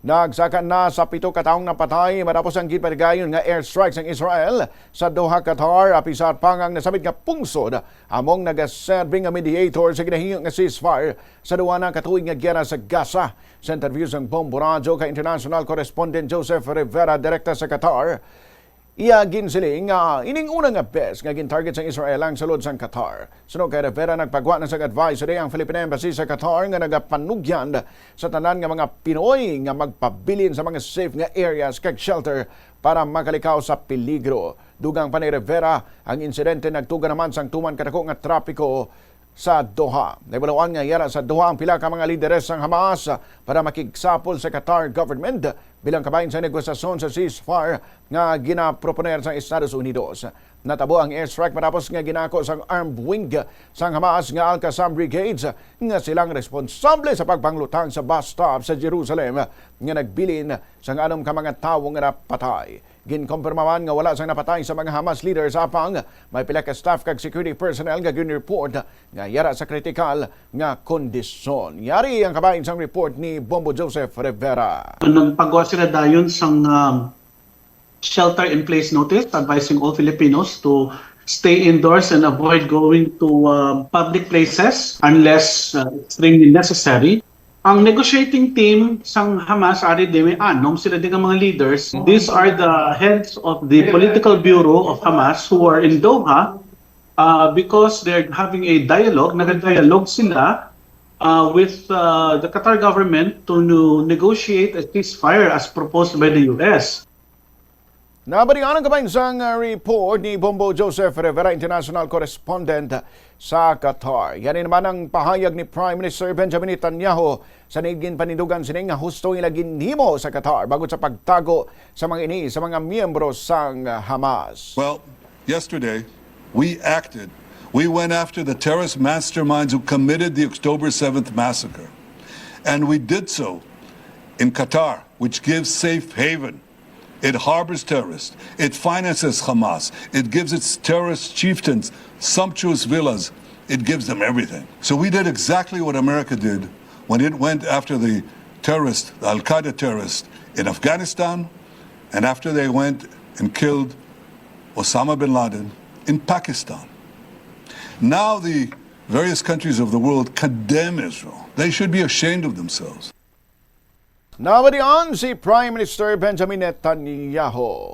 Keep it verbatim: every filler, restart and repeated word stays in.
Nagsaka na sa pito ka taong napatay matapos ang ginpatigayon nga airstrike sang Israel sa Doha, Qatar, apisar pa nga ang nasambit nga pungsod among nagaserbi nga mediator sa ginahinyo nga ceasefire sa duwa na ka tuig nga giyera sa Gaza. Sa interview sang Bombo Radyo kay international correspondent Joseph Rivera direkta sa Qatar, iya ginsiling nga ining una nga bes nga gin-target sang Israel ang sulod sang Qatar. Suno kay Rivera, nagpagwa na sang advisory ang Philippine Embassy sa Qatar nga nagapanugyan sa tanan nga mga Pinoy nga magpabilin sa mga safe nga areas kag shelter para makalikaw sa peligro. Dugang pa ni Rivera, ang insidente nagtuga naman sang tuman kadako nga trapiko sa Doha. Nahibaluan nga yara sa Doha ang pila ka mga lideres sang Hamas para makigsapol sa Qatar government bilang kabahin sa negosasyon sa ceasefire nga ginaproponer sang Estados Unidos. Natabo ang airstrike matapos nga ginako sang armed wing sang Hamas nga Al-Qassam Brigades nga silang responsable sa pagpanglutang sa bus stop sa Jerusalem nga nagbilin sang anom ka mga tawo nga napatay. Ginkumpirma man nga wala sang napatay sa mga Hamas leaders, apang may pila ka staff kag security personnel nga gin-report nga yara sa kritikal nga kondisyon. Yari ang kabahin sang report ni Bombo Joseph Rivera. Nagpagwa sila dayon sang, um, shelter-in-place notice, advising all Filipinos to stay indoors and avoid going to, uh, public places unless, uh, extremely necessary. Ang negotiating team sang Hamas, ari di, may anom sila di nga mga leaders. These are the heads of the political bureau of Hamas who are in Doha, uh, because they're having a dialogue, nagadialogue sila, uh, with, uh, the Qatar government to nu-, negotiate a ceasefire as proposed by the U S. Nabalian ang kabahin sang, uh, report ni Bombo Joseph Rivera, international correspondent sa Qatar. Yan naman ang pahayag ni Prime Minister Benjamin Netanyahu sa ginpanindugan sini nga husto ila ginhimo sa Qatar bangod sa pagtago sa mga ini sa mga miyembro sang Hamas. Well, yesterday, we acted. We went after the terrorist masterminds who committed the October seventh massacre. And we did so in Qatar, which gives safe haven. It harbors terrorists. It finances Hamas. It gives its terrorist chieftains sumptuous villas. It gives them everything. So we did exactly what America did when it went after the terrorist, the Al-Qaeda terrorist in Afghanistan, and after they went and killed Osama bin Laden in Pakistan. Now the various countries of the world condemn Israel. They should be ashamed of themselves. Nabalian si Prime Minister Benjamin Netanyahu.